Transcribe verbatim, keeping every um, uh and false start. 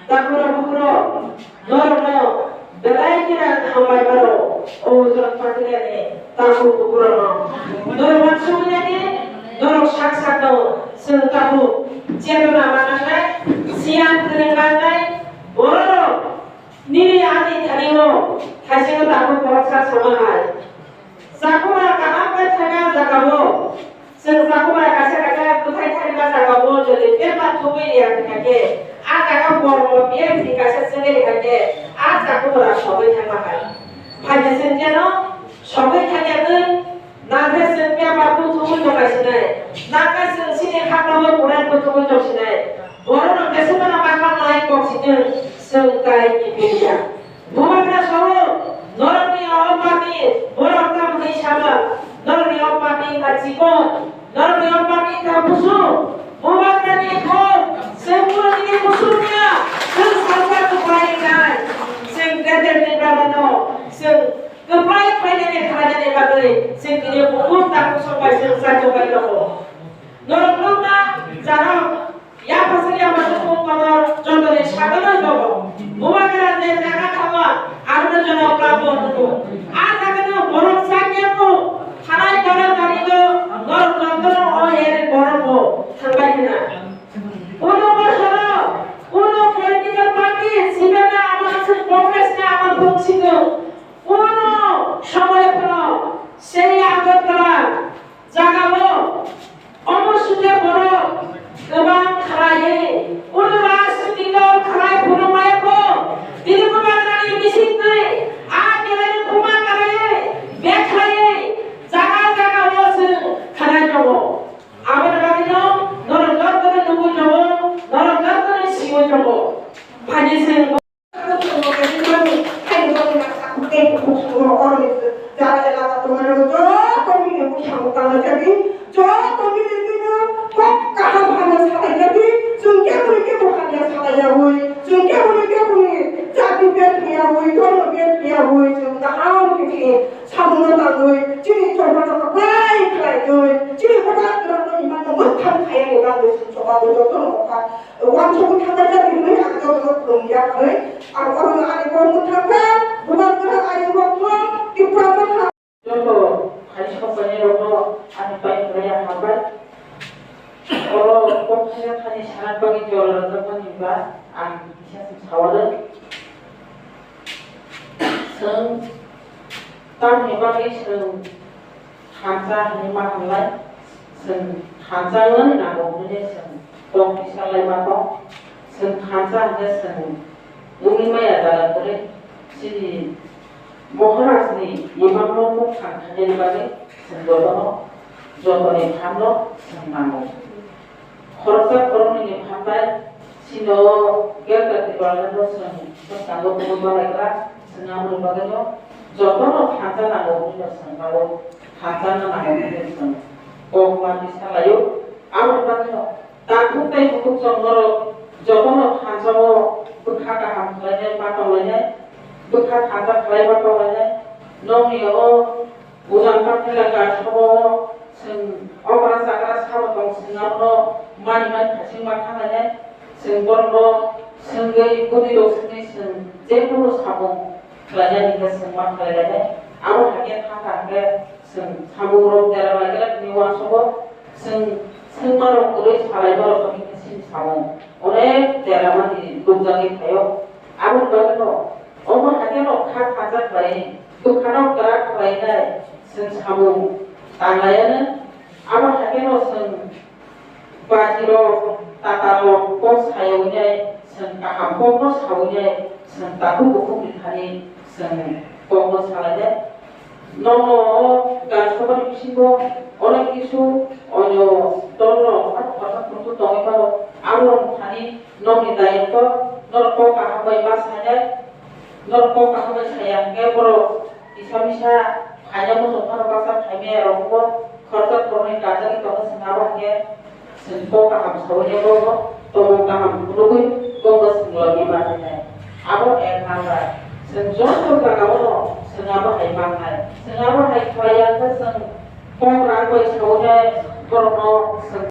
Takhura bukhuro, norokno belai kheno hambai mano, o Ujang Patilani takhuk bukhurokno. Norok uansuknani, norok sak sakno chwng takhuk chetona mananai, siyan kwrwng manai, bororok nini ani thanio thaisingo takhuk khoroksa sama hai. Chakuma kaham bai thangna jagao, chwng chakuma kaisa kaisa bwthai thangna jagao jodi bebak thubui ya thangkhe, a jaga borokno biyang thwi kaisa chengeri thangkhe, a chakuma sogwi thangma hai. Phaidi chwng jeno sogwi thangya twi, nakhe chwng bebak thubui tongkha sinai, nakhe chwng chini khaklogo kurai thubui tong sinai. Borokno keswmano bakma nai kok sitwng, chwng tai kiphilya. Bubagra sao, norokni o party, borok tamni sama, norokni o party wngkha chikon, norokni o party wngkha busu, Bubagrani kok, chwng borokni busu wngya, chwng salsa kwplai wngnai, chwng greater Tipralandno, chwng kwplai khlainani khlainani bagwi, chwng tini bukhuk takhuk songbai chwng chaitok bai tongo. Norok nukna, jarok, Yapha sing yapha sing kung kotor jotoni sagalo jogo. Bubagra je jaga thangma, arno jono plabo nugo. A jagano borok sakya ko, thanai kara tarigo, norok jotono o ere borok bo thangbai khna. Uno bosoro, uno political party, sibena amar sing Congress na amar bung sigo. Uno somoy phano, sei Agartala, jagao, omo sujak borok kwbang khlaiwi, ulo rajniti dol khlai phunukmaya kho. Tini Bubagrani bisingtwi, a belai khuma khlaiwi, bek khlaiwi, jaga jaga o chwng khlai tongo. Aboni bagwino norok jotono nugwi tongo, norok jotono siwi tongo. Phaidi chwng Samungno tangwi, chini chokma chokma khlai khlai twi, chini kwtal kwrwngno imanno mwthang khayani bagwi chwng choba bo jotono kha. Uansugwi thangna jani hwnwi ang jotono khulumya hwnwi ang oro ani kok mwthang kha, bubagra ani kok thong, Tipra Motha. Joto hai sokbainai rokno ani pai hwnwi ang hambai. Oro kok thani sana bagwi jora rwjakmani ba ang kisa se sawi rw. Chwng tamni bagwi chwng thansa hwnwi ma hwnlai, chwng thansa wng nango hwnwi chwng kok kisa lai ma tong. Chwng thansa hwnkhe chwng wngwi maya jaga kwrwi chini Maharajni imangno mukthang khainani bagwi chwng jotono, jotoni phanno chwng nango. Khoroksa khoroknwini phan bai chini o Greater Tipralandno chwng swkango tubui manlaigra, chwng aboni bagwino jotono thansa nango hwnwi no chwng abo thansa no nango hwnwi chwng kok ma twi salaio. Aboni bagwino takhuk tei bukhuk chwng norok jotono thansa o bwkha kaham khlainai ma tonglainai, bwkha thansa khlai ma tonglainai, nokni o Ujang Pathila Garsabo chwng okra chakra sabo tong chwng abono mani mani thaching ma thanglainai, chwng borokno swngwi bwtwi rok swngwi chwng jekunu samung khlainani hwnkhe chwng ma khlailainai. Abo hakhe thangkha hwnkhe chwng samung rok dera laikhe tini uansukgo chwng swngma rok kwrwi salai borok hwnkhe chini samung onek dera mani nukjagwi phaio. Aboni bagwino omo hakhe no kha thansa khlai, bwkhano kwrak khlainai chwng samung tanglaianw. Abo hakhe no chwng bajirok, tatarok kok sayawi nai, chwng kaham kokno sawi nai, chwng takhuk bukhukni thani chwng kokno salainai. Nono o Garsabani bisingo onek kisu onyo dolrok kotha kotha kutu tongwi mano. Aborok thani nokni dayokto norok kok kaham bai ma sainai, norok kok kaham bai saya hwnkhe borok kisa misa phaina muchung phano baksa phaimaya rokbo khoroksa khoroknwi kajagwi tongo chwng abo hwnkhe. Chwng kok kaham saui ya bobo, tomung kaham phunugwi bobo chwng logi manwi nai. Abo ek number. Chwng joto jagao no chwng abo hai mangnai. Chwng abo hai khlai ya khe chwng kok rang bai saui nai borokno chwng